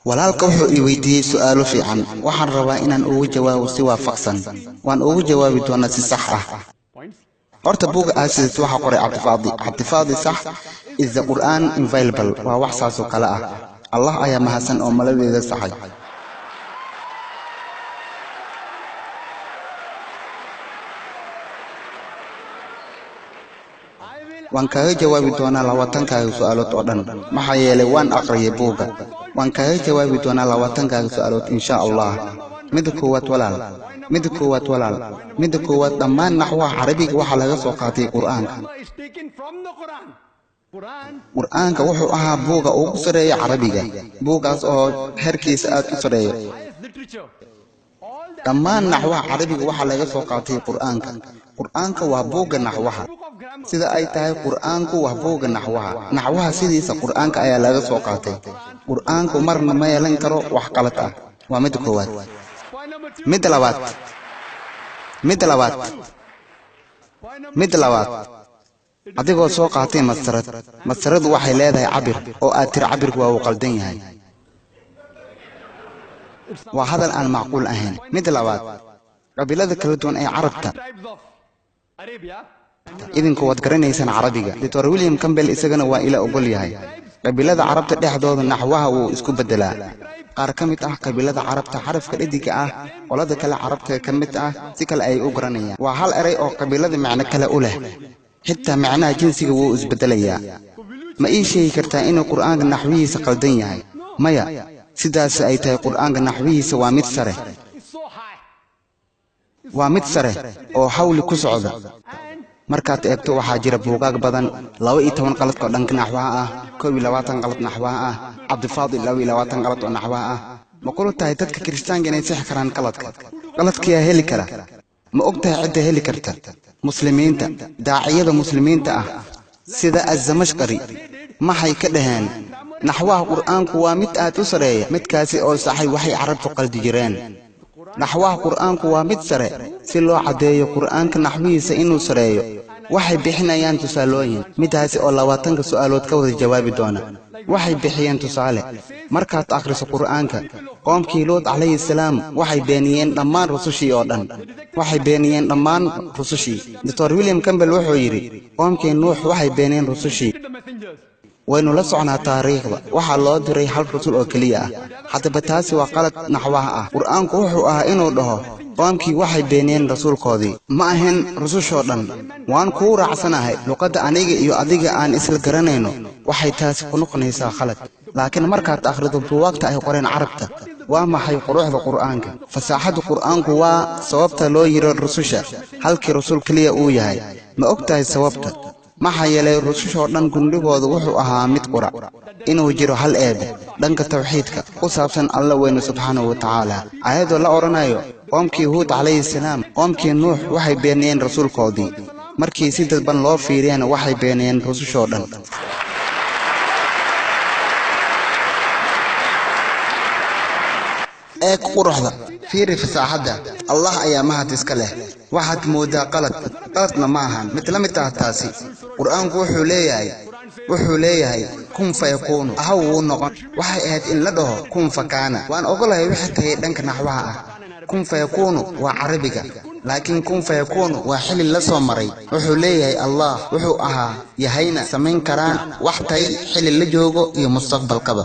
Walaalka wuxuu i weydiiyey su'aalo fiican. Waxaan rabaa inaan ugu jawaabo si waafaqsan. Waan ugu jawaabi doonaa si sax ah. Horta buugga aad sidato waxaa qoray Cabdifaadi. Cabdifaadi sax is the Quran infallible. Waa wax saas oo kale ah. Allah ayaa mahadsan oo maladeeda saxay. Waan kaaga jawaabi doonaa 20kaaga su'aalood oo dhan, maxaa yeelay waan aqriyay buugga. Waan kaaga jawaabi doonaa 20kaaga su'aalood insha Allah. Midda koowaad walaal, midda koowaad walaal, midda koowaad, dhammaan naxwaha Carabiga waxaa laga soo qaatay Qur'aanka. Qur'aanka wuxuu ahaa buugga ugu sarreeya Carabiga, buuggaas oo heerkiisa aad u sarreeyo. Dhammaan naxwaha Carabiga waxaa laga soo qaatay Qur'aanka. Qur'aanka waa buugga naxwaha. Sida ay tahay, Qur'aanku waa buugga naxwaha. Naxwaha sidiisa Qur'aanka ayaa laga soo qaatay. Qur'aanku marna ma yeelan karo wax qalad ah. Waa midda koowaad. Midda labaad, midda labaad, midda labaad, adigoo soo qaatay mastarad, mastaradu waxay leedahay cabir oo aad tiri cabirku waa uu qaldan yahay. Waa hadal aan macquul ahayn. Midda labaad, qabiilada kala duwan ee Carabta, idinku waad garanaysaan Carabiga. Doctor William Campbell isagana waa ila ogol yahay. Qabiilada Carabta dhexdooda naxwaha wuu isku beddelaa. Qaar ka mid ah qabiilada Carabta xarafka dhediga ah, qolada kale Carabta ka mid ah si kale ay u garanayaan. Waa hal eray oo qabiilada macno kale u leh. Xitaa macnaha jinsiga wuu isbeddelayaa. Ma ii sheegi kartaa inuu Qur'aanka naxwihiisa qaldan yahay? Maya. Sidaas ay tahay, Qur'aanka naxwihiisa waa mid sare. Waa mid sare oo xawli ku socda. Markaad eegto, waxaa jira buugaag badan, 12 qalad oo dhanka naxwaha ah, 21 qalad naxwaha ah, Cabdifaadil 22 qalad oo naxwaha ah. Ma kula tahay dadka Kiristaanka inay sixi karaan qaladka? Qaladkayaa heli kara? Ma og tahay cidda heli karta? Muslimiinta, daaciyada muslimiinta ah sida Azamashqari. Maxay ka dhaheen? Naxwaha Qur'aanku waa mid aad u sareeya, midkaasi oo saxay waxay Carabtu qaldi jireen. Naxwaha Qur'aanku waa mid sare. Si loo caddeeyo Qur'aanka naxwihiisa inuu sareeyo, waxay bixinayaan tusaalooyin, midaasi oo 20ka su'aalood ka wada jawaabi doona. Waxay bixiyeen tusaale: markaad akhriso Qur'aanka, qoomkii Luut calayhi salaam waxay beeniyeen dhammaan rusushii oo dhan. Waxay beeniyeen dhammaan rusushii. Doctor William Campbell wuxuu yidhi qoomkii Nuux waxay beeniyeen rusushii. Waynu la socnaa taariikhda, waxaa loo diray hal rasul oo keliya ah. Haddaba taasi waa qalad naxwaha ah. Qur'aanku wuxuu ahaa inuu dhaho qoomkii waxay beeniyeen rasuulkoodii, ma ahayn rusushoo dhan. Waan kuu raacsanahay, luqadda aniga iyo adiga aan isla garanayno waxay taasi ku noqonaysaa khalad. Laakiin markaad akhrido buugaagta ay qoreen Carabta, waa maxay quruxda Qur'aanka? Fasaaxadda Qur'aanku waa sababta loo yidhi rususha halkii rasuul keliya uu yahay. Ma og tahay sababta? Maxaa yeelay rusushoo dhan gundhigooda wuxuu ahaa mid qura, inuu jiro hal Eebe, dhanka tawxiidka ku saabsan Alla weyne subxaanahu wa tacaala. Ayadoo la odhanayo qoomkii Huud calayhi salaam, qoomkii Nuux waxay beeniyeen rasuulkoodii, markii si dadban loo fiiriyana waxay beeniyeen rusushoo dhan. Eeg quruxda, fiiri fasaaxadda. Allah ayaa mahad iska leh. Waxaad mooddaa qalad, qaladna ma ahan. Mid la mid ah taasi, Qur'aanku wuxuu leeyahay kun fayakuunu, ahaw wuu noqon. Waxay ahayd in la dhaho kun fakaana. Waan ogolahay wixii tahay dhanka naxwaha ah. Kun fayakuunu waa Carabiga, laakiin kun fayakuunu waa xilli la soo maray. Wuxuu leeyahay Allah wuxuu ahaa, yahayna, samayn karaan wax tay xilli la joogo iyo mustaqbalkaba.